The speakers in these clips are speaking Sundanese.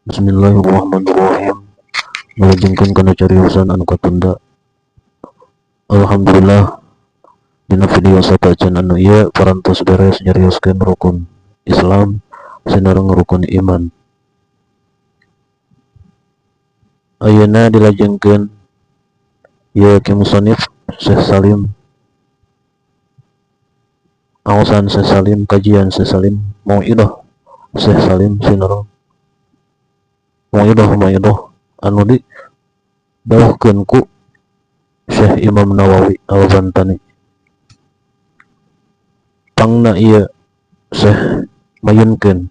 Bismillahirrahmanirrahim. Ngalajengkeun kana cariosan anu katunda. Alhamdulillah, dina video sateuacan anu ieu parantos beres nyarioskeun rukun Islam sinareng rukun iman. Ayeuna dilajengkeun ieu ki musannif Syekh Salim, aosan Syekh Salim, kajian Syekh Salim, mauidhah Syekh Salim sinareng mauidhah anu di dawuhkeun ku Syekh Imam Nawawi Al-Bantani. Pangna ieu Syekh mayunkeun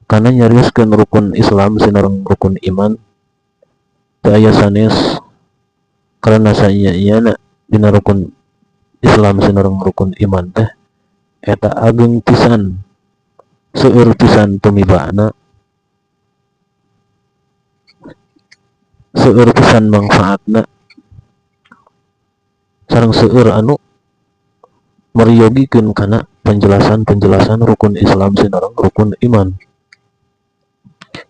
kana nyarioskeun rukun Islam sinareng rukun iman teu aya sanes karena saia-iana dina rukun Islam sinareng rukun iman teh eta ageng pisan, seueur pisan tumibana, seueur pisan mangfaatna, sareng seueur anu meryogikeun kana penjelasan-penjelasan rukun Islam sinareng rukun iman.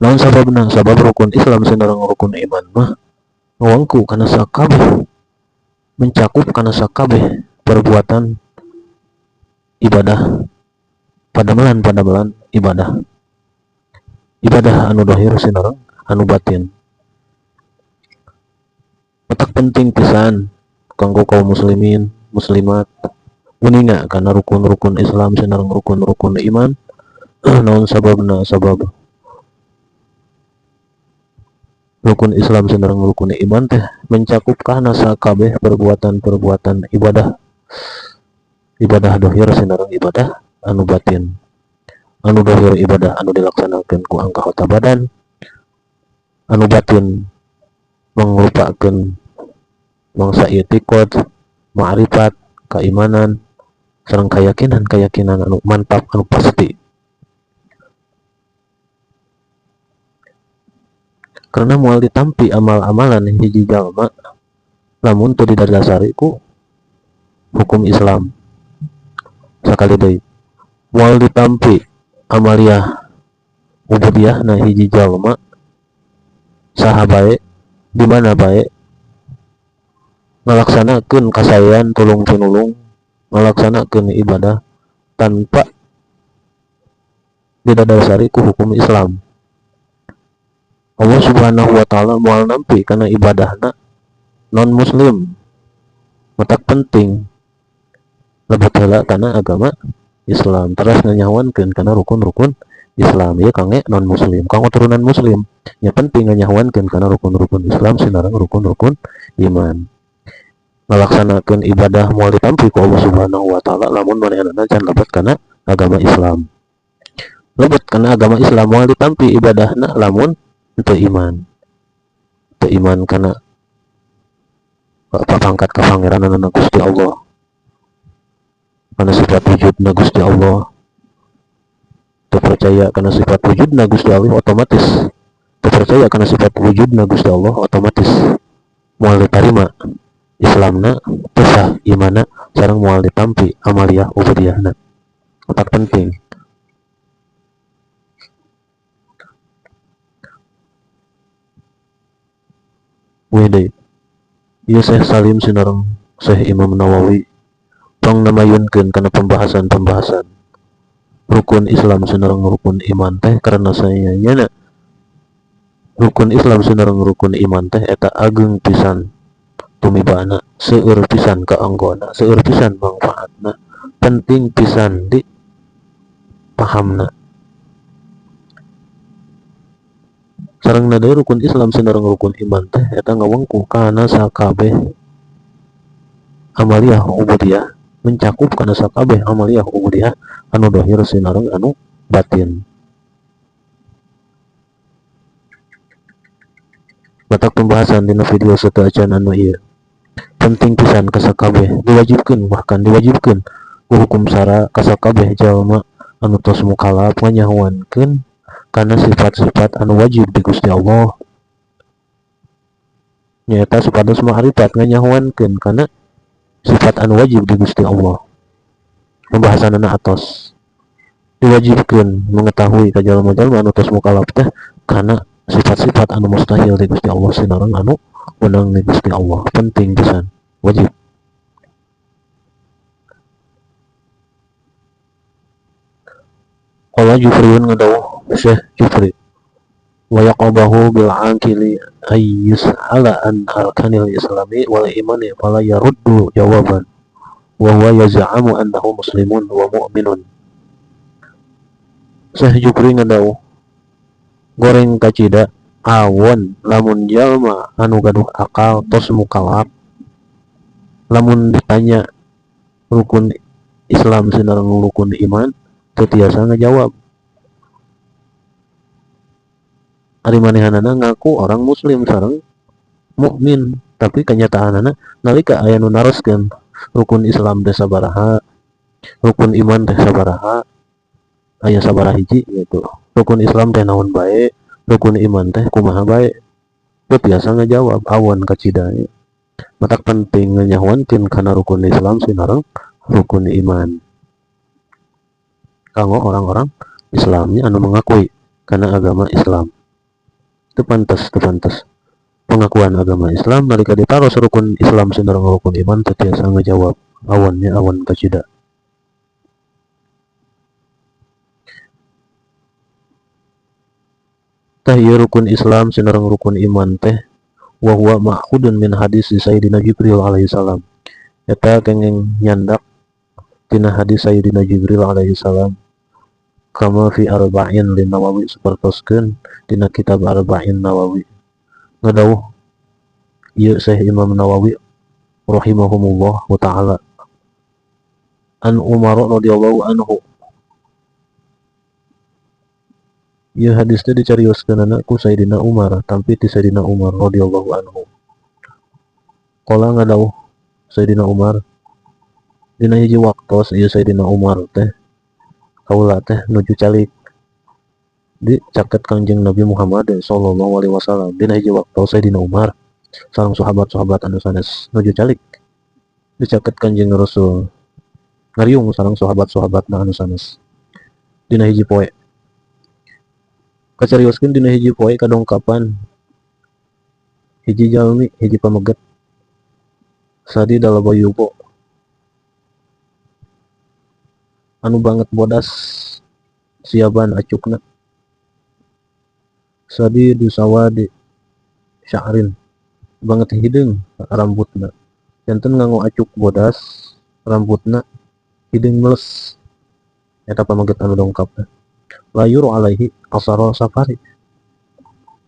Naon sababna? Sabab rukun Islam sinareng rukun iman mah ngawangku kana sakabeh, mencakup kana sakabeh perbuatan ibadah, padamelan-padamelan ibadah, ibadah anu dohir sinareng anu batin. Otak penting pisan kanggo kaum muslimin muslimat uninga kana rukun-rukun Islam sinareng rukun-rukun iman. Naon sababna? Sabab rukun Islam sinareng rukun iman teh mencakup kana sakabeh perbuatan-perbuatan ibadah, ibadah dohir sinareng ibadah anu batin. Anu dohir ibadah anu dilaksanakeun ku anggota badan, anu batin mangrupakeun mangsa i'tiqad, ma'rifat, keimanan sareng keyakinan-keyakinan anu mantap, anu pasti. Karena moal ditampi amal-amalan hiji jalma lamun teu didasari ku hukum Islam. Sakali deui, moal ditampi amaliyah ubudiyah na hiji jalma saha bae, di mana bae ngalaksanakeun kasaean tulung pinulung, ngalaksanakeun ibadah tanpa didasari ku hukum Islam. Allah Subhanahu wa taala moal nampi kana ibadahna non muslim. Matak penting lebet heula kana agama Islam, teras nganyahoankeun kana rukun-rukun Islam ieu kangge non muslim, kanggo turunan muslim nya penting nganyahoankeun kana rukun-rukun Islam sinareng rukun-rukun iman. Ngalaksanakeun ibadah moal ditampi ku Allah Subhanahu wa taala lamun manehanana can lebet kana agama Islam. Lebet kana agama Islam moal ditampi ibadahna lamun teu iman. Teu iman kana pangkat kapangeranan Gusti Allah, kana sifat wujudna Gusti Allah. Teu percaya kana sifat wujudna Gusti Allah otomatis teu percaya kana sifat wujudna Gusti Allah otomatis moal ditarima Islamna, teu sah imanna, sareng moal ditampi amaliyah ubudiyahna. Otak penting. Wede ieu Syekh Salim sinareng Syekh Imam Nawawi tong namayunkeun kana pembahasan-pembahasan rukun Islam sinareng rukun iman teh karena sayanya rukun Islam sinareng rukun iman teh eta ageng pisan tumibana, seueur pisan kaanggona, seueur pisan mangfaatna, penting pisan di pahamna. Sareng deui rukun Islam sinareng rukun iman teh eta ngawengku kana sakabeh amaliyah ubudiyah, mencakup kana sakabeh amaliyah ubudiyah anu dohir sinareng anu batin. Batak pembahasan dina video sateuacan anu ieu penting pisan ka sakabeh, diwajibkeun, bahkan diwajibkeun ku hukum syara ka sakabeh jalma anu tos mukalaf nganyahoankeun kana sifat-sifat anu wajib di Gusti Allah, nyaeta supados ma'rifat nganyahoankeun kana sifat anu wajib di Gusti Allah. Pembahasanana atos diwajibkeun mengetahui ka jalma-jalma anu tos mukalaf teh Karena sifat-sifat anu mustahil di Gusti Allah sinareng anu wenang di Gusti Allah penting pisan, wajib. Qala Jufriun ngadawuh Syekh Jufri wa yaqabahu bil aqili ay yus'ala an arkanil islami wal imani fala yaruddu jawaban wa huwa yaz'amu annahu muslimun wa mu'minun. Syekh Jufri ngadawuh goreng kacida awon lamun jalma anu gaduh akal tos mukallaf lamun ditanya rukun Islam sinareng rukun iman teu tiasa ngajawab. Ari manehanana ngaku orang muslim sareng mukmin, tapi kenyataanana nalika aya nu naroskeun rukun Islam teh sabaraha, rukun iman teh sabaraha, aya sabaraha hiji gitu. Rukun Islam teh naon bae, rukun iman teh kumaha bae, teu tiasa ngajawab awon kacida. Matak penting nganyahoankeun kana rukun Islam sinareng rukun iman kanggo orang-orang Islamnya anu mengakui kana agama Islam. Itu pantas, itu pantas pengakuan agama Islam nalika ditaros rukun Islam sinareng rukun iman teu tiasa ngajawab awonnya awon kacida. Tah ieu rukun Islam sinareng rukun iman teh wa huwa ma'khudun min hadis Sayyidina Jibril alaihi salam. Eta kenging nyandak tina hadis Sayyidina Jibril alaihi salam kama fi arba'in lin Nawawi sapertoskeun dina kitab Arba'in Nawawi. Ngadawuh ieu Syekh Imam Nawawi rahimahumullah wa ta'ala an Umar radhiyallahu anhu. Ieu hadis teh dicarioskeunana ku Sayyidina Umar, tampi ti Sayyidina Umar radhiyallahu anhu. Qala ngadawuh Sayyidina Umar dina hiji waktos ieu Sayyidina Umar teh kaula teh nuju calik di caket Kangjeng Nabi Muhammad sallallahu alaihi wasallam. Dina hiji waktos Sayyidina Umar sareng sahabat-sahabat anu sanes nuju calik di caket Kangjeng Rasul ngariung sareng sahabat-sahabatna anu sanes dina hiji poe. Kacarioskeun dina hiji poe kadongkapan hiji jalmi hiji pameget sadi dalabayupo anu banget bodas siaban acukna sadi dusawadi sya'rin banget hideung rambutna janten nganggo acuk bodas rambutna hideung meles eta pameget anu dongkap layur alaihi asara safari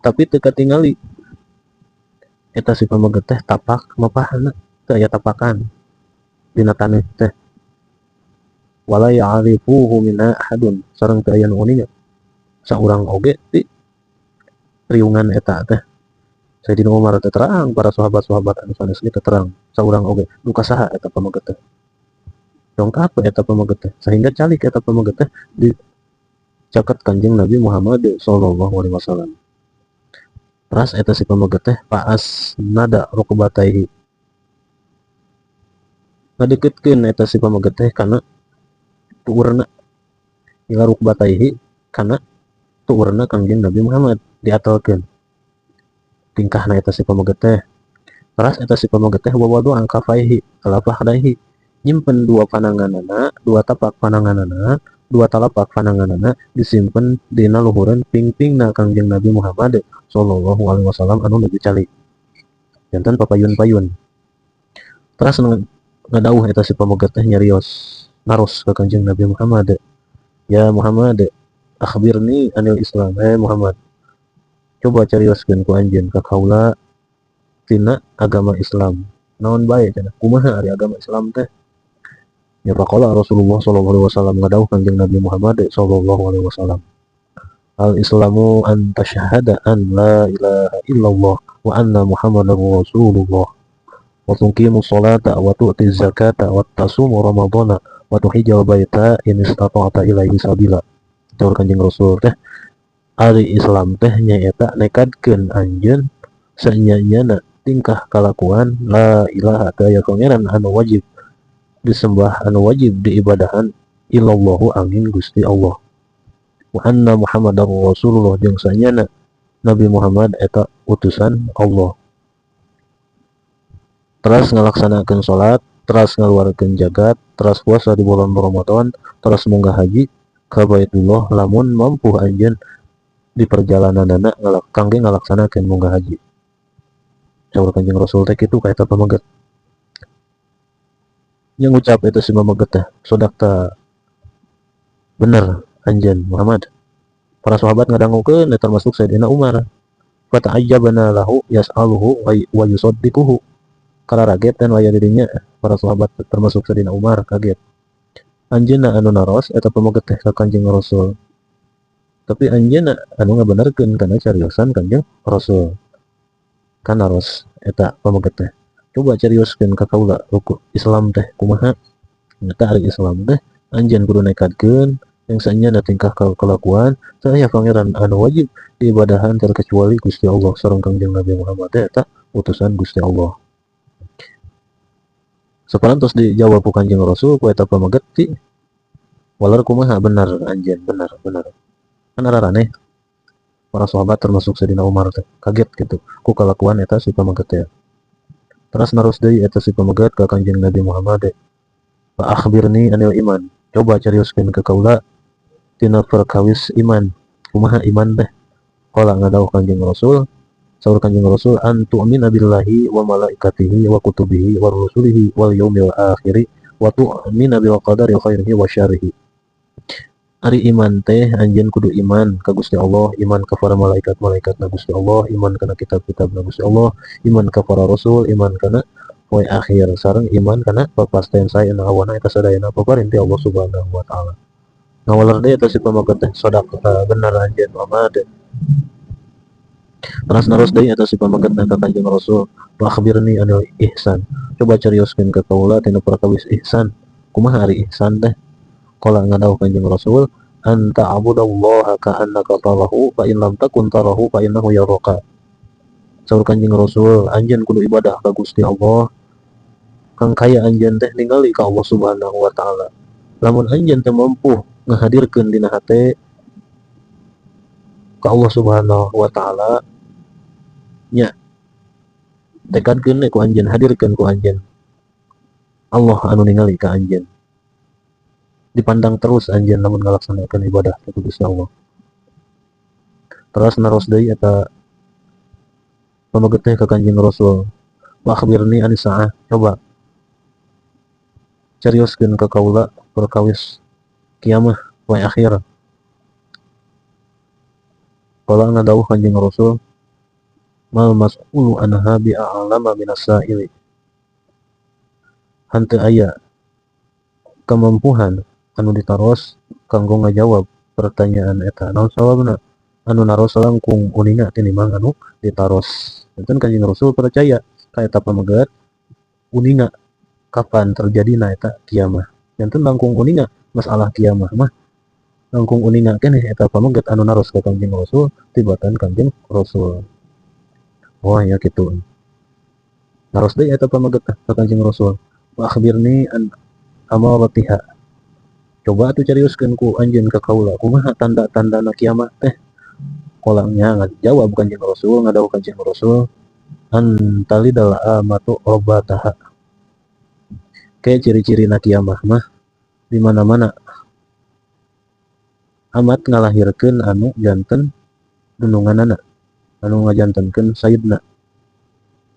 tapi teu katingali eta si pameget teh tapak mapahana teu aya tapakan dina taneuh teh wala ya'rifuhu minha ahadun sareng teu aya nu uninga saurang oge ti riungan eta teh. Sayyidina Umar teh terang para sahabat-sahabat anu sanes ge terang saurang oge duka saha eta pameget teh dongkap eta pameget teh sehingga calik eta pameget teh di caket Kanjeng Nabi Muhammad sallallahu alaihi wasallam. Teras eta si pameget teh paas nada rukbataihi ngadeukeutkeun eta si pameget teh kana tuurna ila rukbataihi kana tuurna Kangjeng Nabi Muhammad diatelkeun tingkahna eta si pameget teh. Teras eta si pameget teh wawadu angkafaihi kalafah daihi nyimpen dua pananganana, dua tapak pananganana, dua talapak pananganana disimpen dina luhureun pingpingna Kangjeng Nabi Muhammad sallallahu alaihi wasallam anu nuju calik janten papayun-payun. Teras ngadauh eta si pameget teh nyarios naros ka Kangjeng Nabi Muhammad, ya Muhammad akhbirni anil Islam, Muhammad coba carioskeun ku anjeun ka kaula tina agama Islam naon bae cenah kumaha ari agama Islam teh. Ya faqala Rasulullah sallallahu alaihi wasallam ngadauh Kangjeng Nabi Muhammad sallallahu alaihi wasallam al islamu an tashhada an la ilaha illallah wa anna Muhammadar Rasulullah wa tuqimu sholata wa tu'ti zakata wa tasumu ramadhana wa tuhijjal baita in istata'ta ilaihi sabila. Saur Kangjeng Rasul teh ari Islam teh nyaeta nekadkeun anjeun sanya-nyana tingkah kalakuan la ilaha teu aya pangeran anu wajib disembah anu wajib diibadahan illallahu angin Gusti Allah wa anna Muhammadar Rasulullah jeung sanyana Nabi Muhammad eta utusan Allah. Teras ngalaksanakeun salat, teras ngaluarkeun zakat, teras puasa di bulan Ramadan, teras munggah haji ka Baitullah lamun mampu anjeun di perjalananana kangge ngalaksanakeun munggah haji. Saur Kanjeng Rasul teh kitu ka eta pameget. Yang ngucap eta si pameget teh, "Sodaqta, bener anjeun Muhammad." Para sahabat ngadangukeun, termasuk Sayyidina Umar. Fata'ajjabna lahu yas'aluhu wa yusaddiquhu. Kararaget dan waya dirinya para sahabat termasuk Sayyidina Umar kaget. Anjeunna anu naros eta pameget teh ka Kanjeng Rasul. Tapi anjeunna anu ngabenerkeun kana cariosan Kanjeng Rasul. Kan naros eta pameget teh. "Coba carioskeun ka kaula rukun Islam teh kumaha?" Nyata ari Islam teh anjeun kudu nekadkeun yang saenyana tingkah kelakuan teu aya pangeran anu wajib diibadahan terkecuali Gusti Allah sareng Kangjeng Nabi Muhammad teh eta utusan Gusti Allah. Saparantos dijawab ku Kanjeng Rasul ku eta pameget ti waler, "Kumaha, bener anjeun? Bener, bener." Kan araraneh para sahabat termasuk Sayyidina Umar teh kaget gitu ku kalakuan eta si pameget teh. Terus narus deui eta si pameget ka Kanjeng Nabi Muhammad, "Fa akhbirni anil iman." Coba carioskeun ka kaula tina perkawis iman, kumaha iman teh? Qala, ngadawuh Kanjeng Rasul, saur Kanjeng Rasul, "An tu'mina billahi wa malaikatihi wa kutubihi wa rusulihi wal yaumil akhiri wa tu'mina bil qadari khairihi wa syarrihi." Ari iman teh anjeun kudu iman ka Gusti Allah, iman ka para malaikat-malaikat na Gusti Allah, iman kana kitab-kitab na Gusti Allah, iman ka para rasul, iman kana poe akhir, sareng iman kana papasten sae na awana eta sadayana paparin ti Allah Subhanahu wa taala. Ngawaler deui eta si pameget teh, "Sodaqta, bener anjeun Muhammad." Terus narus deui eta si pameget ka Kanjeng Rasul, "Wa akhbirni anil ihsan." Coba carioskeun ka kaula tina perkawis ihsan, kumaha ari ihsan teh? Qala, ngadawuh Kanjeng Rasul, "An ta'budallaha ka'annaka tarahu fa in lam takun tarahu fa innahu yaraka." Saur Kanjeng Rasul, anjeun kudu ibadah ka Gusti Allah kang kaya anjeun teh ningali ka Allah Subhanahu wa taala. Lamun anjeun teh mampu ngahadirkeun dina hate ka Allah Subhanahu wa taala nya, tekadkeun ku anjeun, hadirkeun ku anjeun Allah anu ningali ka anjeun, dipandang terus anjeun lamun ngalaksanakeun ibadah ka Gusti Allah. Terus naros deui eta pameget teh ka Kanjeng Rasul, "Wa akhbirni anis saah." Coba carioskeun ka kaula perkawis kiamah, poe akhir. Qala, ngadawuh Kanjeng Rasul, "Mal mas'ulu anha bi a'lama minas sa'ili." Henteu aya kemampuan anu ditaros kanggo ngajawab pertanyaan eta. Naon sababna? Anu naros langkung uninga tinimbang anu ditaros. Janten Kanjeng Rasul percaya ka eta pameget uninga kapan terjadina eta kiamah. Janten langkung uninga masalah kiamah mah langkung uninga keneh eta pameget anu naros ka Kanjeng Rasul tibatan Kanjeng Rasul. Oh ya, kitu. Naros deui eta pameget ka Kanjeng Rasul, "Wa akhbirni an amaratiha." Coba atuh carioskeun ku anjeun ka kaula kumaha tanda-tandana kiamat teh? Qala, nya ngajawab Kanjeng Rasul, ngadawuh Kanjeng Rasul, "An talidal amatu rabbataha." Kayak ciri-ciri na kiamah mah di mana-mana amat ngalahirkeun anu janten dununganana, anu ngajantenkeun sayidna.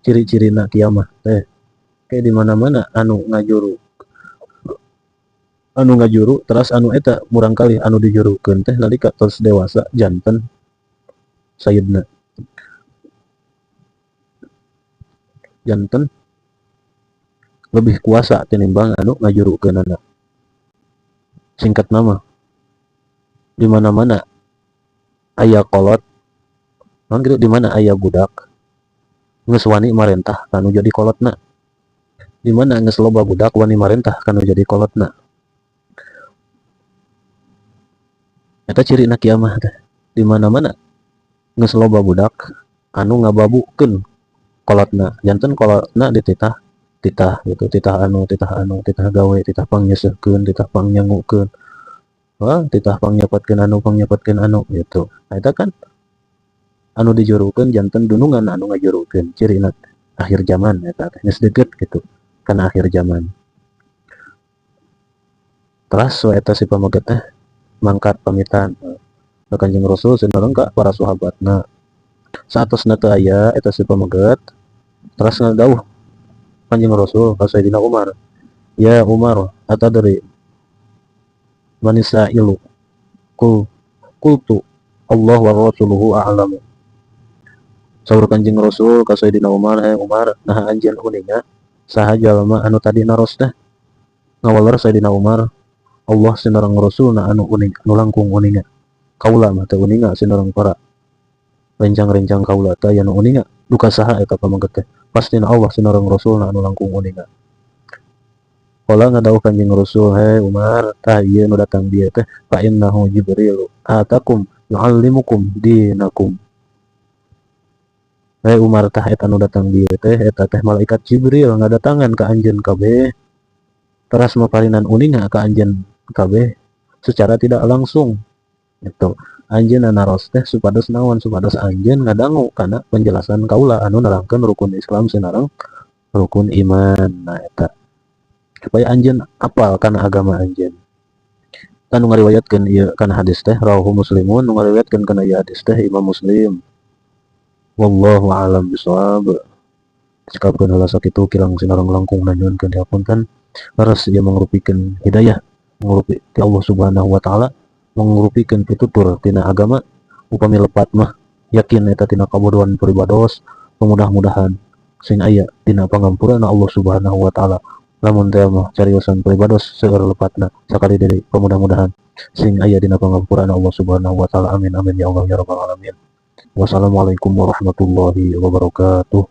Ciri-ciri na kiamah teh kayak di mana-mana anu ngajuru, terus anu eta murangkalih anu dijurukeun teh nalika tos dewasa janten sayidna, janten lebih kuasa tinimbang anu ngajurukeunana. Singkat nama, di mana-mana aya kolot naon gitu, di mana aya budak geus wani marentah kanu jadi kolotna, di mana geus loba budak wani marentah kanu jadi kolotna, eta ciri na kiamah teh. Di mana-mana geus loba budak anu ngababukeun kolotna, janten kolotna dititah titah gitu, titah anu, titah anu, titah gawe, titah pangnyeuseuhkeun, titah pangnyangukeun, wah, titah pangnyepetkeun anu, pangnyepetkeun anu gitu. Nah, eta kan Anu dijurukeun janten dunungan anu ngajurukeun. Cirina akhir zaman eta teh geus deukeut kitu kana akhir zaman. Teras we eta si pameget teh mangkat pamitan ka Kanjeng Rasul sinareng ka para sahabatna. Saatosna teu aya eta si pameget, teras ngadawuh Kanjeng Rasul ka Sayyidina Umar, "Ya Umar, atadri manis sailu?" Qultu Allah wa rasuluhu a'lamu. Saur Kanjeng Rasul ka Sayyidina Umar, "He Umar, naha anjeun uninga saha jalma anu tadi naros teh?" Ngawaler Sayyidina Umar, "Allah sinareng Rasulna anu uning, anu langkung uninga. Kaula mah teu uninga sinareng para rencang-rencang kaula teh aya nu uninga duka saha eta pameget teh. Pastina Allah sinareng Rasulna anu langkung uninga." Qala, ngadawuh Kanjeng Rasul, "He Umar, tah ieu nu datang dieu teh, fa innahu Jibril atakum yuallimukum dinakum." Hei Umar, tah eta nu datang dieu teh eta teh malaikat Jibril ngadatangan ka anjeun kabeh, teras maparinan uninga ka anjeun kabeh secara tidak langsung gitu. Anjeun naros teh supados naon? Supados anjeun ngadangu kana penjelasan kaula anu nerangkeun rukun Islam sinareng rukun iman. Nah, eta supaya anjeun apal kana agama anjeun. Anu ngariwayatkeun ieu kana hadis teh rawahu Muslimun, nu ngariwayatkeun kana ieu hadis teh Imam Muslim. Wallahu a'lam bishawab. Cekapkeun heula sakitu, kirang sinareng langkung nyuhunkeun dihapunten. Leres ieu mangrupikeun hidayah mangrupi ti Allah Subhanahu wa taala, mangrupikeun pitutur tina agama. Upami lepat mah yakin eta tina kabodohan pribados, mudah-mudahan sing aya tina pangampurana Allah Subhanahu wa taala. Lamun teu mah cariosan pribados seueur lepatna, sakali deui mudah-mudahan sing aya dina pangampurana Allah Subhanahu wa taala. Amin amin ya Allah ya rabbal alamin. Wassalamualaikum warahmatullahi wabarakatuh.